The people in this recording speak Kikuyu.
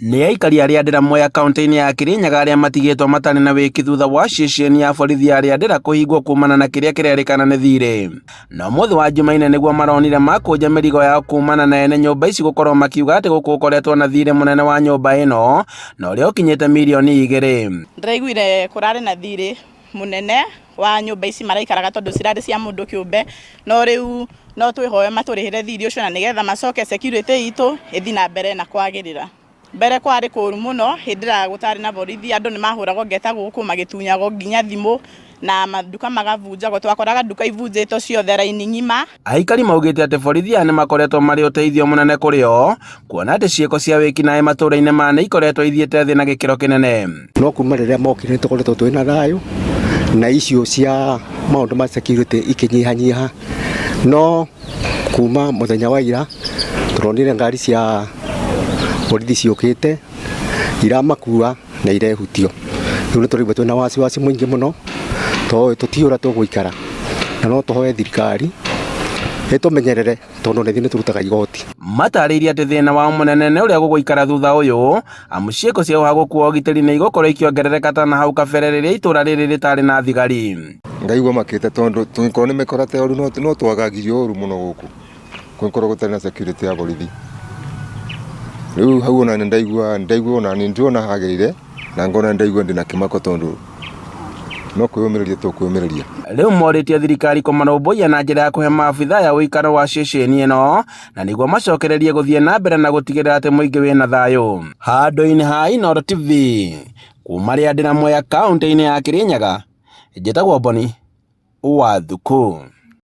Nĩ aikari a Rĩandĩra Mwea kaũntĩ-inĩ ya Kĩrĩnyaga arĩa matigĩtwo matarĩ na wĩki thutha wa ceceni ya borithi ya Rĩandĩra kũhingwo kumana na kĩrĩa kĩrerĩkana nĩ thirĩ. Na ũmũthĩ wa Jumaine nĩguo maronire makũnja mĩrigo yao kumana na ene nyũmba ici gũkorwo makiuga atĩ gũkũ gũkoretwo na thirĩ mũnene wa nyũmba ĩno na ũrĩa ũkinyĩte mirioni igĩrĩ. Ndĩraiguire kũrarĩ na thirĩ mũnene wa nyũmba ici maraikaraga tondũ cirarĩ cia mũndũ kĩũmbe, no rĩu no twĩhoe matũrĩhĩre thirĩ ũcio na nĩgetha macoke security itũ ĩthiĩ na mbere na kwagĩrĩra. Mbere kwarĩ kũru mũno hĩndĩ ĩrĩa gũtarĩ na borithi, andũ nĩ mahũragwo ngeta gũkũ magĩtunyagwo nginya thimũ na manduka magabunjagwo, twakoraga nduka ibunjĩtwo ciothe raini ng'ima. Aikari maugĩte atĩ borithi aya nĩ makoretwo marĩ ũteithio mũnene kũrĩ o, kuona atĩ ciĩko cia wĩkinaĩ matũũra-inĩ maya nĩ ikoretwo ithiĩte thĩ na gĩkĩro kĩnene. No kuma rĩrĩa mokire nĩ tũkoretwo twĩ na thayũ na icio cia maũndũ ma security ikĩnyihanyiha, no kuma mũthenya wa ira tũronire ngari cia borithi ciũkĩte iramakua na irehutio. Rĩu nĩ tũraigua twĩna wasiwasi mũingĩ mũno tondũ tũtiũĩ ũrĩa tũgũikara, na no tũhoe thirikari ĩtũmenyerere tondũ ona ithuĩ nĩ tũrutaga igoti. Matarĩirie atĩ thĩna wao mũnene nĩ ũrĩa gũgũikara thutha ũyũ, amu ciĩko cia ũhagũku wa ũgitĩri nĩ igũkorwo ikĩongerereka ta na hau kabere rĩrĩa itũra rĩrĩ rĩtarĩ na thigari. Ngaigua makĩte tondũ tũngĩkorwo nĩ mĩkora ta ũru no twagagirio ũru mũno gũkũ kũngĩkorwo gũtarĩ na security ya borithi. Rĩu hau ona nĩ ndaigua ndaigua ona niĩ ndĩrona hagĩrĩire na ngona ndaigua ndĩna kĩmako tondũ no kwĩyũmĩrĩria tũkwĩyũmĩrĩria. Rĩu morĩtie thirikari kũmarũmbũiya na njĩra ya kũhe maabithaa aya ũikaro wa ceceni ĩno na nĩguo macokererie gũthiĩ na mbere na gũtigĩrĩra atĩ mũingĩ wĩna thayũ. Handũ-inĩ ha Inooro TV, kuma Rĩandĩra Mwea kaũntĩ-inĩ ya Kĩrĩnyaga, njĩtagwo Boni wa Thuku.